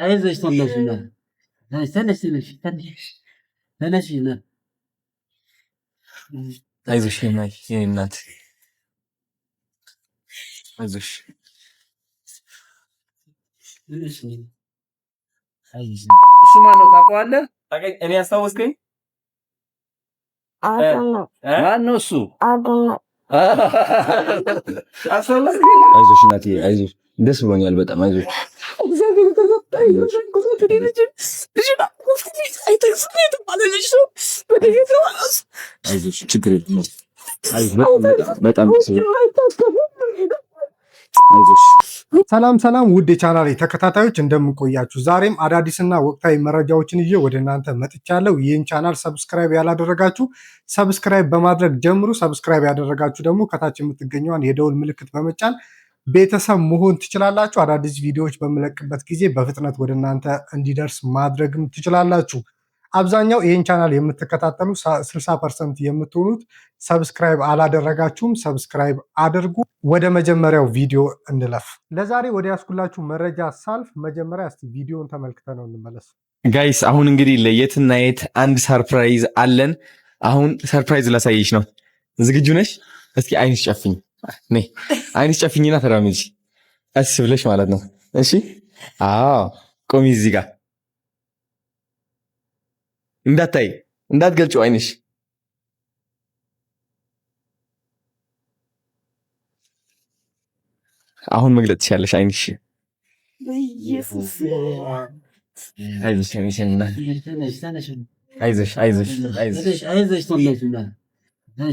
አይዞሽ ተነሽ ተነሽ ተነሽ ተነሽ ተነሽ አይዞሽ የኔ እናት አይዞሽ። እሱ ማነው ታውቀዋለህ? እኔ ያስታወስከኝ ማነው እሱ? አይዞሽ እናቴ አይዞሽ። ደስ ብሎኛል በጣም አይዞሽ። አይዞሽ ችግር የለም። በጣም አይዞሽ። ሰላም ሰላም ውድ የቻናሌ ተከታታዮች እንደምንቆያችሁ፣ ዛሬም አዳዲስና ወቅታዊ መረጃዎችን ይዤ ወደ እናንተ መጥቻለሁ። ይህን ቻናል subscribe ያላደረጋችሁ subscribe በማድረግ ጀምሩ። Subscribe ያደረጋችሁ ደግሞ ከታች የምትገኘዋን የደውል ምልክት በመጫን ቤተሰብ መሆን ትችላላችሁ። አዳዲስ ቪዲዮዎች በምለቅበት ጊዜ በፍጥነት ወደ እናንተ እንዲደርስ ማድረግም ትችላላችሁ። አብዛኛው ይህን ቻናል የምትከታተሉ 60% የምትሆኑት subscribe አላደረጋችሁም። Subscribe አድርጉ። ወደ መጀመሪያው ቪዲዮ እንለፍ። ለዛሬ ወደ ያስኩላችሁ መረጃ ሳልፍ መጀመሪያ እስቲ ቪዲዮን ተመልክተነው እንመለስ። Guys አሁን እንግዲህ ለየትና የት አንድ surprise አለን። አሁን surprise ላሳይሽ ነው። ዝግጁ ነሽ? እስኪ አይንሽ ጨፍኝ፣ ነይ አይንሽ ጨፍኝና ተራመጂ፣ ቀስ ብለሽ ማለት ነው። እሺ፣ አዎ፣ ቆሚ እዚህ ጋር እንዳታይ፣ እንዳትገልጪው አይንሽ። አሁን መግለጽ ትችያለሽ አይንሽ። በኢየሱስ አይዞሽ አይዞሽ አይዞሽ አይዞሽ አይዞሽ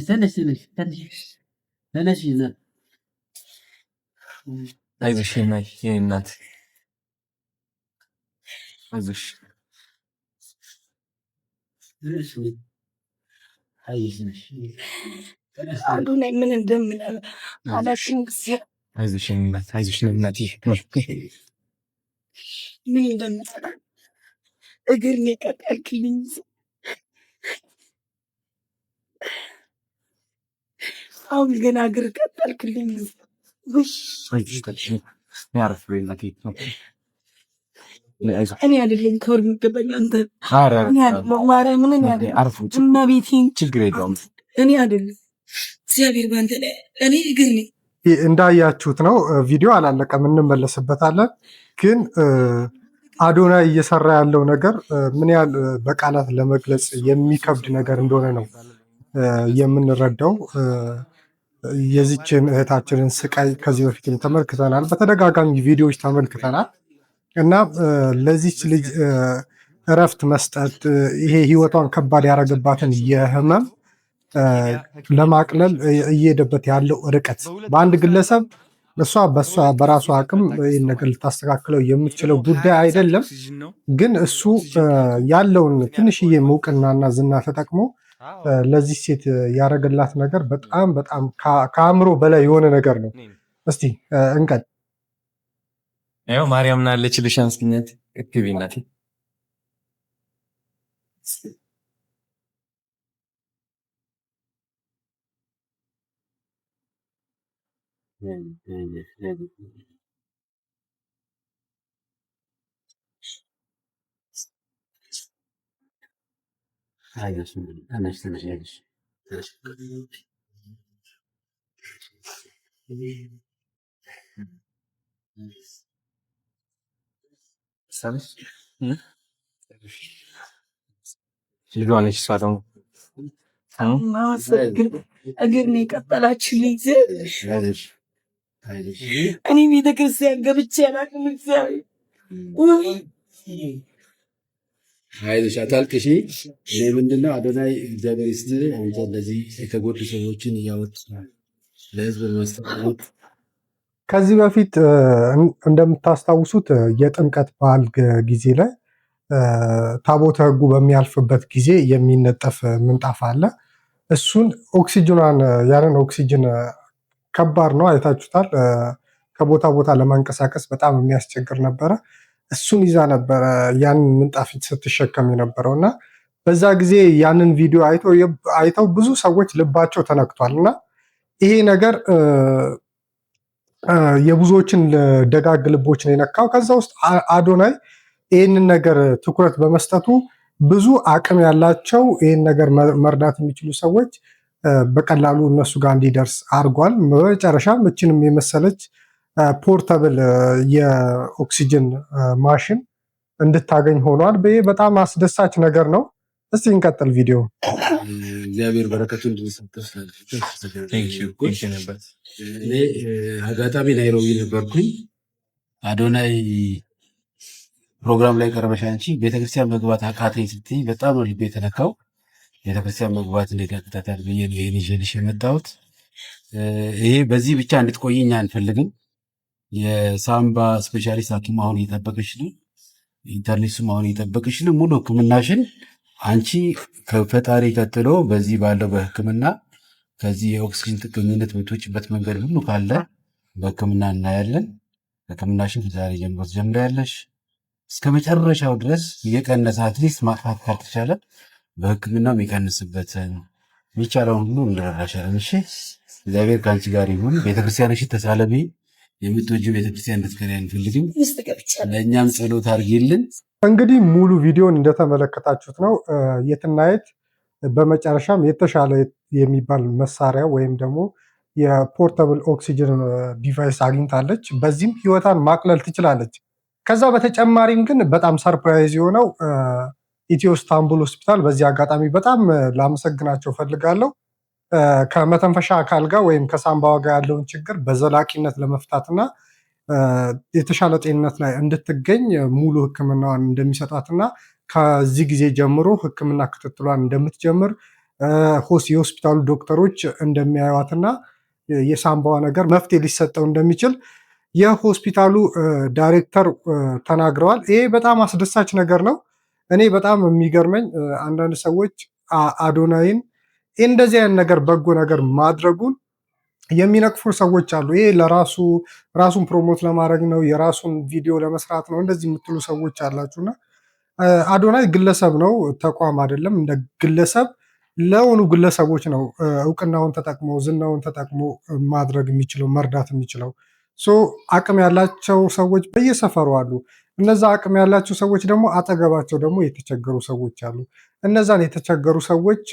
ተነሽ ተነሽ ተነሽ ተነሽ አይዞሽ የኔ እናት አይዞሽ። አዶናይ ምን እንደምን አላውቅም። አይዞሽ የኔ እናት አይዞሽ እናቴ ምን እንደምን እግር ነው የቀጠልክልኝ። አሁን ገና እግር ቀጠልክልኝ። እኔ አይደለም ክብር የሚገባኝ አንተ። ማርያምን እኔ አይደለም እመቤቴን፣ ችግር የለውም። እኔ አይደለም እግዚአብሔር በአንተ ላይ እኔ እግር ነኝ። እንዳያችሁት ነው። ቪዲዮ አላለቀም፣ እንመለስበታለን። ግን አዶናይ እየሰራ ያለው ነገር ምን ያህል በቃላት ለመግለጽ የሚከብድ ነገር እንደሆነ ነው የምንረዳው። የዚችን እህታችንን ስቃይ ከዚህ በፊትም ተመልክተናል፣ በተደጋጋሚ ቪዲዮዎች ተመልክተናል። እና ለዚች ልጅ እረፍት መስጠት ይሄ ህይወቷን ከባድ ያደረገባትን የህመም ለማቅለል እየሄደበት ያለው ርቀት በአንድ ግለሰብ እሷ በሷ በራሷ አቅም ይህን ነገር ልታስተካክለው የምትችለው ጉዳይ አይደለም። ግን እሱ ያለውን ትንሽዬ እውቅናና ዝና ተጠቅሞ ለዚህ ሴት ያደረገላት ነገር በጣም በጣም ከአእምሮ በላይ የሆነ ነገር ነው። እስቲ እንቀጥ ያው ማርያም ናለች ልሻን ስግኘት እክቢ እናቴ ተነሽ ተነሽ ተነሽ ልጇ ነች እሷ ደግሞ እግር ነው የቀጠላችሁልኝ። እኔ ቤተክርስቲያን ገብቼ አላውቅም። እግዚአብሔር አይዞሽ አታልቅሺ። እኔ ምንድነው አዶናይ እግዚአብሔር ይስጥህ። አንተ እንደዚህ የተጎዱ ሰዎችን እያወጡ ለህዝብ በማስተዋወቅ ከዚህ በፊት እንደምታስታውሱት የጥምቀት በዓል ጊዜ ላይ ታቦተ ሕጉ በሚያልፍበት ጊዜ የሚነጠፍ ምንጣፍ አለ። እሱን ኦክሲጅኗን ያንን ኦክሲጅን ከባድ ነው፣ አይታችሁታል። ከቦታ ቦታ ለማንቀሳቀስ በጣም የሚያስቸግር ነበረ። እሱን ይዛ ነበረ ያንን ምንጣፍ ስትሸከም የነበረው እና በዛ ጊዜ ያንን ቪዲዮ አይተው ብዙ ሰዎች ልባቸው ተነክቷል። እና ይሄ ነገር የብዙዎችን ደጋግ ልቦችን የነካው ከዛ ውስጥ አዶናይ ይህንን ነገር ትኩረት በመስጠቱ ብዙ አቅም ያላቸው ይህን ነገር መርዳት የሚችሉ ሰዎች በቀላሉ እነሱ ጋር እንዲደርስ አድርጓል። በመጨረሻም እችንም የመሰለች portable የኦክሲጅን ማሽን እንድታገኝ ሆኗል። ይህ በጣም አስደሳች ነገር ነው። እስቲ እንቀጥል ቪዲዮ። እግዚአብሔር በረከቱ እንድንሰጥ። እኔ አጋጣሚ ናይሮቢ ነበርኩኝ። አዶናይ ፕሮግራም ላይ ቀረበሽ አንቺ ቤተክርስቲያን መግባት አቃተኝ ስትይ በጣም ነው ልቤ የተነካው። ቤተክርስቲያን መግባት እንዴት ያቅታታል ብዬ ነው ይሄን ይዤልሽ የመጣሁት። ይሄ በዚህ ብቻ እንድትቆይ እኛ አንፈልግም። የሳምባ specialist ሐኪም አሁን እየጠበቀሽ ነው። internist ኡም አሁን እየጠበቀሽ ነው። ሙሉ ሕክምናሽን አንቺ ከፈጣሪ ቀጥሎ በዚህ ባለው በሕክምና ከዚህ የኦክሲጅን ጥገኝነት የምትወጪበት መንገድ ሁሉ ካለ በሕክምና እናያለን። ሕክምናሽን ከዛሬ ጀምሮ ትጀምሪያለሽ። እስከ መጨረሻው ድረስ እየቀነሰ at least ማጥፋት ካልተቻለ በሕክምናው የሚቀንስበትን የሚቻለውን ሁሉ እንረዳሻለን። እሺ፣ እግዚአብሔር ከአንቺ ጋር ይሁን። ቤተክርስቲያንሽን ተሳለሚ። የምትወጂው ቤተክርስቲያን እንድትቀሪ አንፈልግም። ውስጥ ገብቻለሁ። ለእኛም ጸሎት አድርጊልን። እንግዲህ ሙሉ ቪዲዮን እንደተመለከታችሁት ነው። የትናየት በመጨረሻም የተሻለ የሚባል መሳሪያ ወይም ደግሞ የ portable oxygen device አግኝታለች። በዚህም ህይወቷን ማቅለል ትችላለች። ከዛ በተጨማሪም ግን በጣም surprise የሆነው ኢትዮ ስታንቡል ሆስፒታል፣ በዚህ አጋጣሚ በጣም ላመሰግናቸው ፈልጋለሁ። ከመተንፈሻ አካል ጋር ወይም ከሳምባዋ ጋር ያለውን ችግር በዘላቂነት ለመፍታትና የተሻለ ጤንነት ላይ እንድትገኝ ሙሉ ሕክምናዋን እንደሚሰጣትና ከዚህ ጊዜ ጀምሮ ሕክምና ክትትሏን እንደምትጀምር፣ የሆስፒታሉ ዶክተሮች እንደሚያዩዋትና የሳምባዋ ነገር መፍትሄ ሊሰጠው እንደሚችል የሆስፒታሉ ዳይሬክተር ተናግረዋል። ይሄ በጣም አስደሳች ነገር ነው። እኔ በጣም የሚገርመኝ አንዳንድ ሰዎች አዶናይን እንደዚህ አይነት ነገር በጎ ነገር ማድረጉን የሚነቅፉ ሰዎች አሉ። ይሄ ለራሱ ራሱን promote ለማድረግ ነው፣ የራሱን ቪዲዮ ለመስራት ነው፣ እንደዚህ የምትሉ ሰዎች አላችሁና አዶናይ ግለሰብ ነው፣ ተቋም አይደለም። እንደ ግለሰብ ለሆኑ ግለሰቦች ነው እውቅናውን ተጠቅሞ ዝናውን ተጠቅሞ ማድረግ የሚችለው፣ መርዳት የሚችለው። So አቅም ያላቸው ሰዎች በየሰፈሩ አሉ። እነዛ አቅም ያላቸው ሰዎች ደግሞ አጠገባቸው ደግሞ የተቸገሩ ሰዎች አሉ። እነዛን የተቸገሩ ሰዎች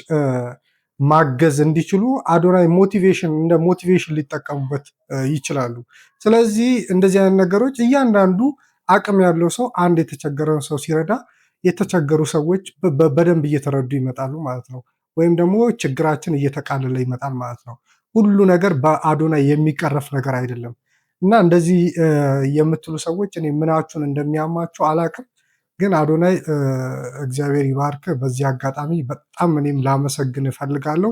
ማገዝ እንዲችሉ አዶናይ motivation እንደ motivation ሊጠቀሙበት ይችላሉ። ስለዚህ እንደዚህ አይነት ነገሮች እያንዳንዱ አቅም ያለው ሰው አንድ የተቸገረን ሰው ሲረዳ የተቸገሩ ሰዎች በደንብ እየተረዱ ይመጣሉ ማለት ነው። ወይም ደግሞ ችግራችን እየተቃለለ ይመጣል ማለት ነው። ሁሉ ነገር በአዶናይ የሚቀረፍ ነገር አይደለም እና እንደዚህ የምትሉ ሰዎች እኔ ምናችሁን እንደሚያማችሁ አላቅም። ግን አዶናይ እግዚአብሔር ይባርክ። በዚህ አጋጣሚ በጣም እኔም ላመሰግን እፈልጋለሁ።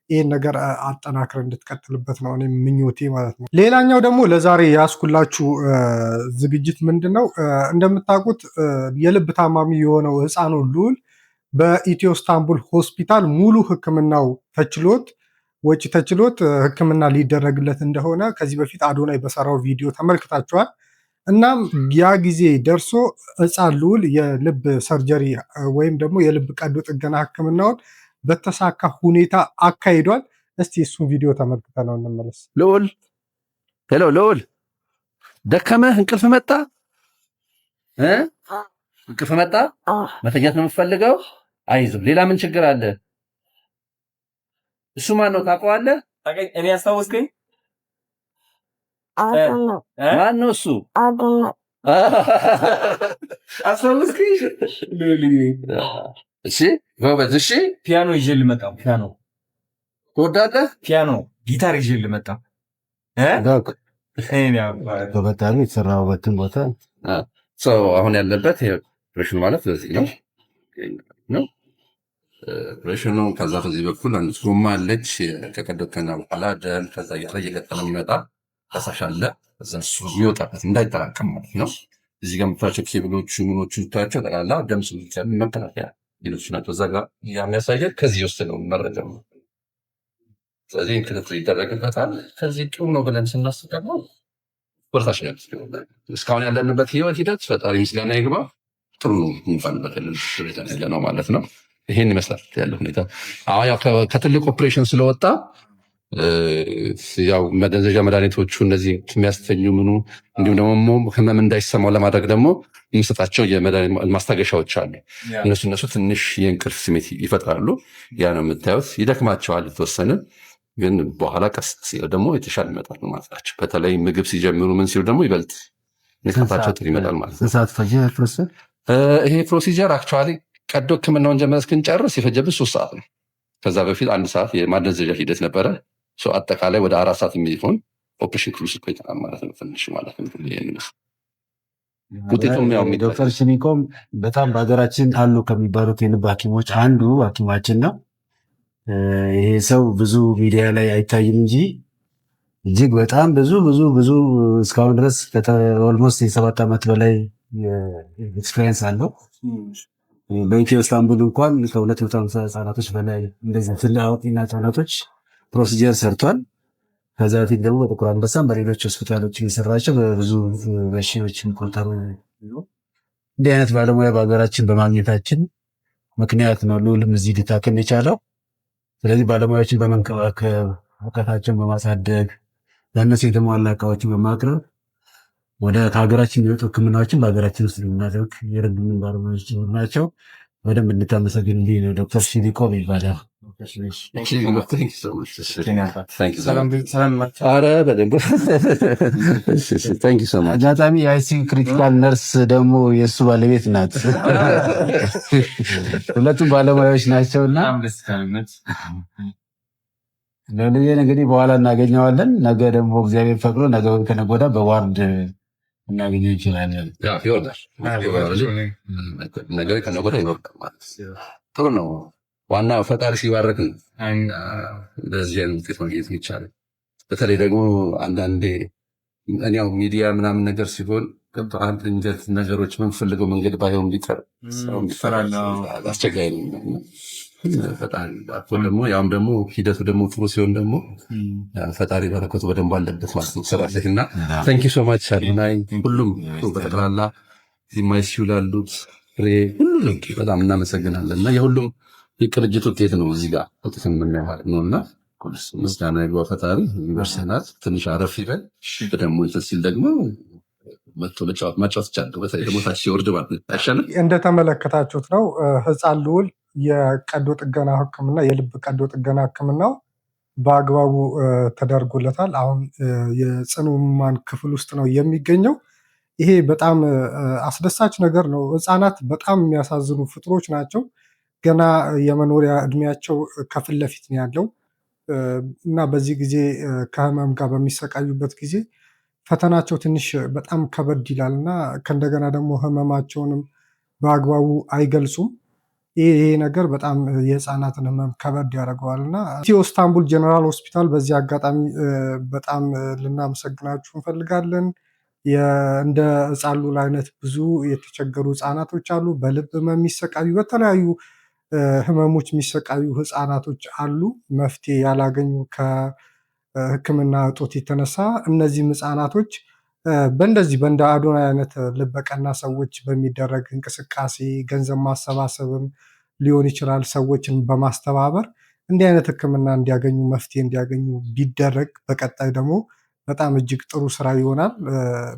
ይህን ነገር አጠናክረህ እንድትቀጥልበት ነው እኔም ምኞቴ ማለት ነው። ሌላኛው ደግሞ ለዛሬ ያስኩላችሁ ዝግጅት ምንድን ነው? እንደምታውቁት የልብ ታማሚ የሆነው ህፃኑ ልዑል በኢትዮ ስታንቡል ሆስፒታል ሙሉ ሕክምናው ተችሎት፣ ወጪ ተችሎት ሕክምና ሊደረግለት እንደሆነ ከዚህ በፊት አዶናይ በሰራው ቪዲዮ ተመልክታችኋል። እናም ያ ጊዜ ደርሶ ህፃን ልዑል የልብ surgery ወይም ደግሞ የልብ ቀዶ ጥገና ሕክምናውን በተሳካ ሁኔታ አካሂዷል። እስቲ እሱን ቪዲዮ ተመልክተነው እንመለስ። ልዑል፣ hello ልዑል፣ ደከመህ? እንቅልፍ መጣ እ እንቅልፍ መጣ? መተኛት ነው የምትፈልገው? አይዞህ። ሌላ ምን ችግር አለ? እሱ ማን ነው ታውቀዋለህ? እኔ ያስታወስከኝ? ማን ነው እሱ? አስታወስከኝ? እሺ ጎበዝ። እሺ። ፒያኖ ይዤ ልመጣ፣ ፒያኖ። ትወዳለህ? ፒያኖ፣ ጊታር ይዤ ልመጣ። በበጣም የተሰራበትን ቦታ። ሰው አሁን ያለበት ኦፕሬሽኑ ማለት በዚህ ነው ኦፕሬሽኑ። ከዛ ከዚህ በኩል አንድ ጎማ አለች። ከቀዶ ጥገና በኋላ ደም ከዛ እያለ እየቀጠለ የሚመጣ ፈሳሽ አለ። ከዛ እሱ የሚወጣበት እንዳይጠራቀም ማለት ነው። እዚህ ጋር የምታያቸው ኬብሎቹ ምኖቹ የምታያቸው ጠቅላላ ደም መከላከያ ሌሎች ናቸው። እዛ ጋር የሚያሳየን ከዚህ የወሰደው መረጃ ነው። ስለዚህ ክትትል ይደረግበታል። ከዚህ ጥሩ ነው ብለን ስናስብ ደግሞ ወደታች ነው። እስካሁን ያለንበት ህይወት ሂደት ፈጣሪ ምስጋና ይግባ፣ ጥሩ ነው የሚባልበት ሁኔታ ያለ ነው ማለት ነው። ይሄን ይመስላል ያለ ሁኔታ። አሁን ያው ከትልቅ ኦፕሬሽን ስለወጣ ያው መደንዘዣ መድኃኒቶቹ እነዚህ የሚያስተኙ ምኑ እንዲሁም ደግሞ ህመም እንዳይሰማው ለማድረግ ደግሞ የሚሰጣቸው የመድኃኒት ማስታገሻዎች አሉ። እነሱ ትንሽ የእንቅልፍ ስሜት ይፈጥራሉ። ያ ነው የምታዩት። ይደክማቸዋል የተወሰነ፣ ግን በኋላ ቀስ ሲል ደግሞ የተሻለ ይመጣል ማለት ናቸው። በተለይ ምግብ ሲጀምሩ ምን ሲሉ ደግሞ ይበልጥ ንቃታቸው ጥሩ ይመጣል ማለት ነው። ስንት ሰዓት ፈጀ process? ይሄ procedure actually ቀዶ ሕክምናውን ጀምረን እስክንጨርስ የፈጀብን 3 ሰዓት ነው። ከዛ በፊት 1 ሰዓት የማደንዘዣ ሂደት ነበረ። So አጠቃላይ ወደ 4 ሰዓት የሚሆን ኦፕሬሽን ክፍል ውስጥ ቆይተናል ማለት ነው። ትንሽ ማለት ነው። ይሄን ይመስላል። ውጤቱም ያው የሚታይ ዶክተር ሽኒቆም በጣም በሀገራችን አሉ ከሚባሉት የልብ ሐኪሞች አንዱ ሐኪማችን ነው። ይሄ ሰው ብዙ ሚዲያ ላይ አይታይም እንጂ እጅግ በጣም ብዙ ብዙ ብዙ እስካሁን ድረስ almost የ7 ዓመት በላይ experience አለው። በኢትዮ እስታንቡል እንኳን ከ250 ህጻናቶች በላይ እንደዚህ ትልቅ አዋቂና ህጻናቶች procedure ሰርቷል። ከዛ በፊት ደግሞ በጥቁር አንበሳም በሌሎች ሆስፒታሎች የሰራቸው በብዙ በሺዎች የሚቆጠሩ ነው። እንዲህ አይነት ባለሙያ በሀገራችን በማግኘታችን ምክንያት ነው ልዑልም እዚህ ሊታከም የቻለው። ስለዚህ ባለሙያዎችን በመንከባከብ፣ እውቀታቸውን በማሳደግ፣ ለእነሱ የተሟላ እቃዎችን በማቅረብ ወደ ከሀገራችን የሚወጡ ሕክምናዎችን በሀገራችን ውስጥ የምናደርግ የረዱን ባለሙያዎች ጭምር ናቸው። በደንብ እንድታመሰግን ነው። ዶክተር ሽኒቆም ይባላል። Thank you so much. Thank you so much. ኧረ በደንብ፣ እሺ፣ thank you so much. አጋጣሚ የ ICU critical nurse ደግሞ የእሱ ባለቤት ናት። ሁለቱም ባለሙያዎች ናቸውና ልዑልዬን እንግዲህ በኋላ እናገኘዋለን። ነገ ደግሞ እግዚአብሔር ፈቅዶ ነገ ወይ ከነገ ወዲያ በ ward እናገኘው እንችላለን። Yeah፣ ይወርዳል። ነገ ከነገ ወዲያ ይወርዳል ማለት ነው። ጥሩ ነው። ዋና ፈጣሪ ሲባረክ ነው እንደዚህ አይነት ውጤት ማግኘት ይቻላል። በተለይ ደግሞ አንዳንዴ እኔ ያው ሚዲያ ምናምን ነገር ሲሆን ገብቶሃል፣ ድንገት ነገሮች የምንፈልገው መንገድ ባይሆን ቢቀር ሰው አስቸጋሪ ነው። ፈጣሪ ባርኮ ደግሞ ያውም ደግሞ ሂደቱ ደግሞ ጥሩ ሲሆን ደግሞ ፈጣሪ በረከቱ በደንብ አለበት ማለት ነው ስራ ላይ። እና thank you so much አዶናይ፣ ሁሉም በጠቅላላ እዚህ ICU ላሉት ፍሬ፣ ሁሉንም በጣም እናመሰግናለን። እና የሁሉም የቅንጅት ውጤት ነው እዚህ ጋር ውጤት የምናየው ማለት ነው። እና ምስጋና ይግባው ፈጣሪ፣ ይደርሰናል። ትንሽ አረፍ ይበል፣ ደግሞ እንትን ሲል ደግሞ መጥቶ ማጫወት ይቻላል። በተለይ ደግሞ ታች ሲወርድ ማለት ነው፣ አይሻልም? እንደተመለከታችሁት ነው፣ ህፃን ልዑል የቀዶ ጥገና ሕክምና፣ የልብ ቀዶ ጥገና ሕክምናው በአግባቡ ተደርጎለታል። አሁን የጽኑ ህሙማን ክፍል ውስጥ ነው የሚገኘው። ይሄ በጣም አስደሳች ነገር ነው። ህፃናት በጣም የሚያሳዝኑ ፍጡሮች ናቸው። ገና የመኖሪያ እድሜያቸው ከፊት ለፊት ነው ያለው እና በዚህ ጊዜ ከህመም ጋር በሚሰቃዩበት ጊዜ ፈተናቸው ትንሽ በጣም ከበድ ይላል እና ከእንደገና ደግሞ ህመማቸውንም በአግባቡ አይገልጹም። ይሄ ነገር በጣም የህፃናትን ህመም ከበድ ያደርገዋል። እና ኢትዮ ኢስታንቡል ጀነራል ሆስፒታል በዚህ አጋጣሚ በጣም ልናመሰግናችሁ እንፈልጋለን። እንደ ህፃን ልዑል አይነት ብዙ የተቸገሩ ህፃናቶች አሉ። በልብ ህመም የሚሰቃዩ፣ በተለያዩ ህመሞች የሚሰቃዩ ህፃናቶች አሉ፣ መፍትሄ ያላገኙ ከህክምና እጦት የተነሳ። እነዚህም ህፃናቶች በእንደዚህ በእንደ አዶናይ አይነት ልበቀና ሰዎች በሚደረግ እንቅስቃሴ ገንዘብ ማሰባሰብም ሊሆን ይችላል፣ ሰዎችን በማስተባበር እንዲህ አይነት ህክምና እንዲያገኙ፣ መፍትሄ እንዲያገኙ ቢደረግ በቀጣይ ደግሞ በጣም እጅግ ጥሩ ስራ ይሆናል።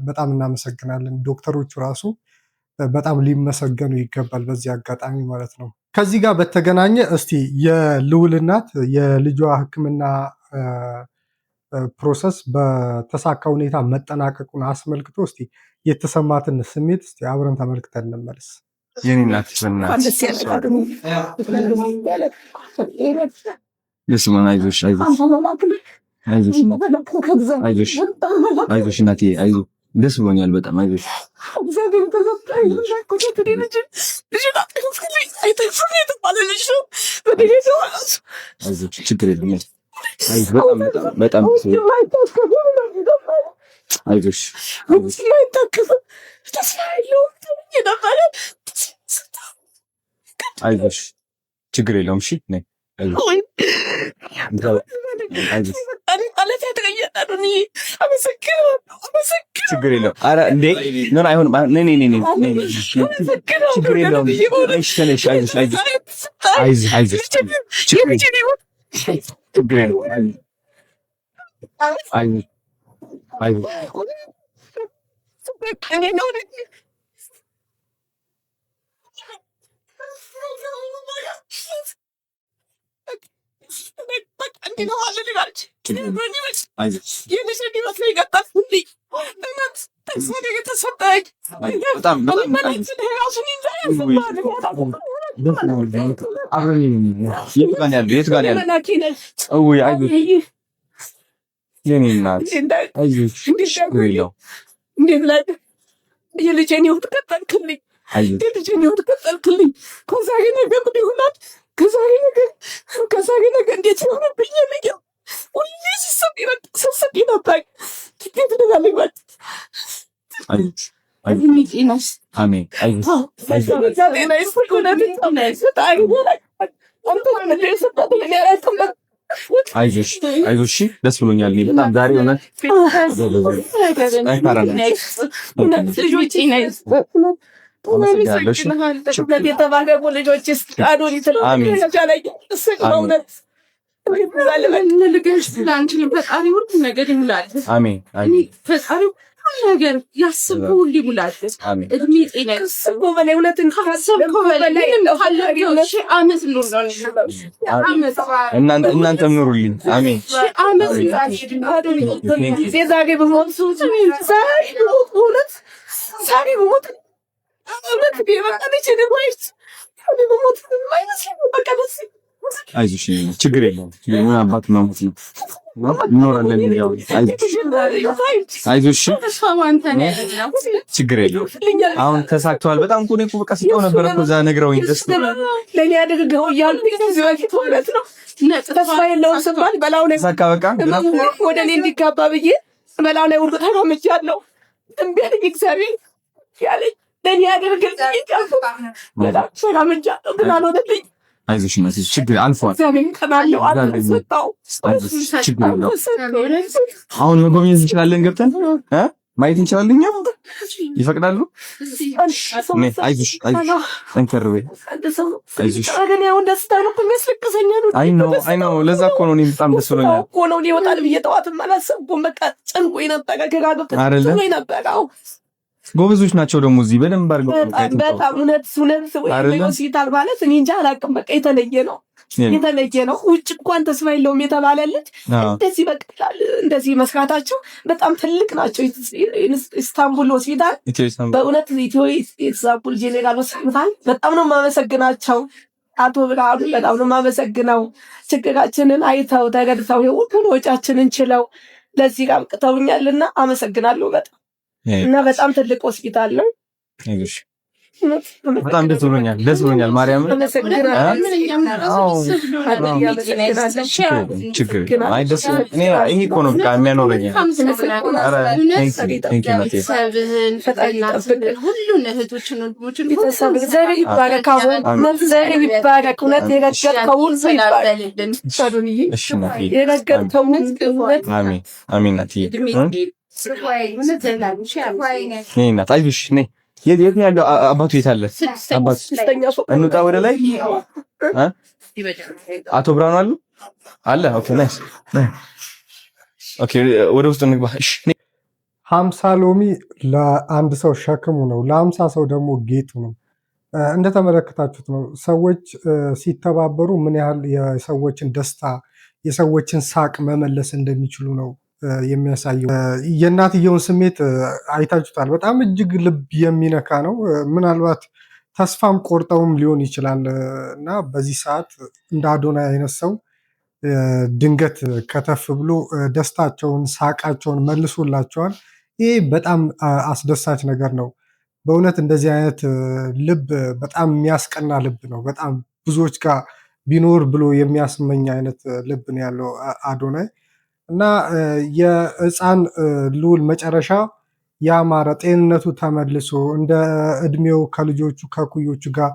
በጣም እናመሰግናለን። ዶክተሮቹ ራሱ በጣም ሊመሰገኑ ይገባል በዚህ አጋጣሚ ማለት ነው። ከዚህ ጋር በተገናኘ እስቲ የልዑል እናት የልጇ ህክምና process በተሳካ ሁኔታ መጠናቀቁን አስመልክቶ እስቲ የተሰማትን ስሜት እስቲ አብረን ተመልክተን እንመለስ። የኔ እናት፣ በእናትሽ በስመ አብ፣ አይዞሽ፣ አይዞሽ፣ አይዞሽ፣ አይዞሽ፣ አይዞሽ እናቴ፣ አይዞሽ። ደስ ብሎኛል በጣም፣ አይዞሽ። አይዞሽ፣ ችግር የለም። አይዞሽ፣ በጣም በጣም በጣም አይዞሽ። አይዞሽ፣ ችግር የለውም። እሺ ነይ፣ አይዞሽ፣ አይዞሽ፣ ችግር የለውም። ኧረ እንዴ፣ no፣ አይሆንም። ነይ፣ ነይ፣ ነይ፣ ነይ፣ ነይ፣ ችግር የለውም። እሺ ተነሽ፣ አይዞሽ፣ አይዞሽ፣ አይዞሽ፣ አይዞሽ፣ ችግር የለውም። አይዞሽ፣ አይዞሽ። የት ጋር ነው ያለው? የት ጋር ነው ያለው? አይዞሽ የኔ እናት አይዞሽ፣ ችግር የለውም። የልጄን ሕይወት ቀጠልክልኝ፣ የልጄን ሕይወት ቀጠልክልኝ። ከዛሬ ነገ ምን ይሆናል? ከዛሬ ነገ ከዛሬ ነገ እንዴት ይሆንብኝ? ሁሌ ስስብ ነበር። እንዴት ልበልኝ? አሜን። አይዞሽ አይዞሽ፣ ደስ ብሎኛል። እኔ በጣም ዛሬ እውነት ፈጣሪ ሁሉ ነገር ይሙላል። ፈጣሪ ሁሉ ነገር ያሰብከው ሁሉ ይሙላል። እድሜ ጤና ካሰብከው በላይ እውነትን ካሰብከው በላይ ሺህ ዓመት ኑር። እናንተም ኑሩልኝ። አሜን። ዓመት ዛሬ ብሞት ዛሬ ብሞት እውነት ዛሬ ብሞት እውነት ብሞት በቃ ደስ አይዞሽ፣ ችግር የለውም። ምን አባት መሞት ነው፣ እንኖራለን። አይዞሽ፣ ችግር የለውም። አሁን ተሳክተዋል። በጣም እኮ እኔ እኮ በቃ ስጠው ነበር እኮ እዛ ነግረውኝ ደስ ለእኔ አድርገው እያሉ ከዚህ በፊት ማለት ነው። ተስፋ የለውም ስባል በላው ላይ ተሳካ። በቃ ወደ እኔ እንዲጋባ ብዬ በላው ላይ ወርዶ ተራምጃለሁ። እምቢ አለኝ እግዚአብሔር ያለኝ ለእኔ አድርግልኝ በጣም ተራምጃለሁ፣ ግን አልሆነልኝ። አይዞሽ እናቴ፣ ችግር አልፏል። አሁን መጎብኘት እንችላለን፣ ገብተን ማየት እንችላለን። እኛ ይፈቅዳሉ። አይዞሽ አይዞሽ፣ ጠንከር በይ። አይዞሽ። አይ ነው አይ ነው። ለዛ እኮ ነው እኔም በጣም ደስ ብሎኛል እኮ ነው። እኔ እወጣለሁ ብዬ ጠዋትም አላሰብኩም። በቃ ጨንቆኝ ነበረ፣ ግራ ገብቶኝ ነበረ። ጎበዞች ናቸው ደግሞ እዚህ በደንብ አድርገው በጣም እውነት እውነት ሆስፒታል ማለት እኔ እንጃ አላውቅም። በቃ የተለየ ነው የተለየ ነው። ውጭ እንኳን ተስፋ የለውም የተባለ ልጅ እንደዚህ በቀላል እንደዚህ መስራታቸው በጣም ትልቅ ናቸው። ኢስታንቡል ሆስፒታል በእውነት ኢትዮ ኢስታንቡል ጄኔራል ሆስፒታል በጣም ነው የማመሰግናቸው። አቶ ብርሃኑ በጣም ነው የማመሰግነው። ችግራችንን አይተው ተረድተው ሁሉን ወጫችንን ችለው ለዚህ አብቅተውኛልና አመሰግናለሁ በጣም እና በጣም ትልቅ ሆስፒታል ነው። በጣም ደስ ብሎኛል፣ ደስ ብሎኛል። ማርያም ችግር ይሄ እኮ ነው በቃ የሚያኖረኝ። ሁሉን እህቶችን ወንድሞችን እግዚአብሔር ይባረክ፣ እግዚአብሔር ይባረክ። እውነት የረገጥከው ሁሉ ይባረክ። የረገጥከው እውነት። አሜን አሜን። እናትዬ እናት አይዞሽ። ነይ። የት ነው ያለው አባቱ? የት አለ አባቱ? እንውጣ ወደ ላይ። አቶ ብርሃኑ አሉ አለ። Okay nice። Okay ወደ ውስጥ እንግባ። እሺ 50 ሎሚ ለአንድ ሰው ሸክሙ ነው፣ ለ50 ሰው ደግሞ ጌጡ ነው። እንደተመለከታችሁት ነው ሰዎች ሲተባበሩ ምን ያህል የሰዎችን ደስታ የሰዎችን ሳቅ መመለስ እንደሚችሉ ነው የሚያሳየው። የእናትየውን ስሜት አይታችሁታል። በጣም እጅግ ልብ የሚነካ ነው። ምናልባት ተስፋም ቆርጠውም ሊሆን ይችላል እና በዚህ ሰዓት እንደ አዶናይ አይነት ሰው ድንገት ከተፍ ብሎ ደስታቸውን፣ ሳቃቸውን መልሶላቸዋል። ይህ በጣም አስደሳች ነገር ነው። በእውነት እንደዚህ አይነት ልብ በጣም የሚያስቀና ልብ ነው። በጣም ብዙዎች ጋር ቢኖር ብሎ የሚያስመኝ አይነት ልብ ነው ያለው አዶናይ እና የህፃን ልዑል መጨረሻ ያማረ ጤንነቱ ተመልሶ እንደ እድሜው ከልጆቹ ከኩዮቹ ጋር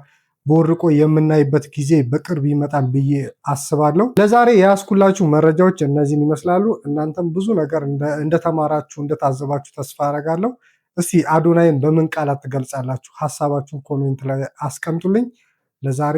ቦርቆ የምናይበት ጊዜ በቅርብ ይመጣል ብዬ አስባለሁ። ለዛሬ የያዝኩላችሁ መረጃዎች እነዚህን ይመስላሉ። እናንተም ብዙ ነገር እንደተማራችሁ እንደታዘባችሁ ተስፋ አደርጋለሁ። እስቲ አዶናይን በምን ቃላት ትገልጻላችሁ? ሀሳባችሁን comment ላይ አስቀምጡልኝ። ለዛሬ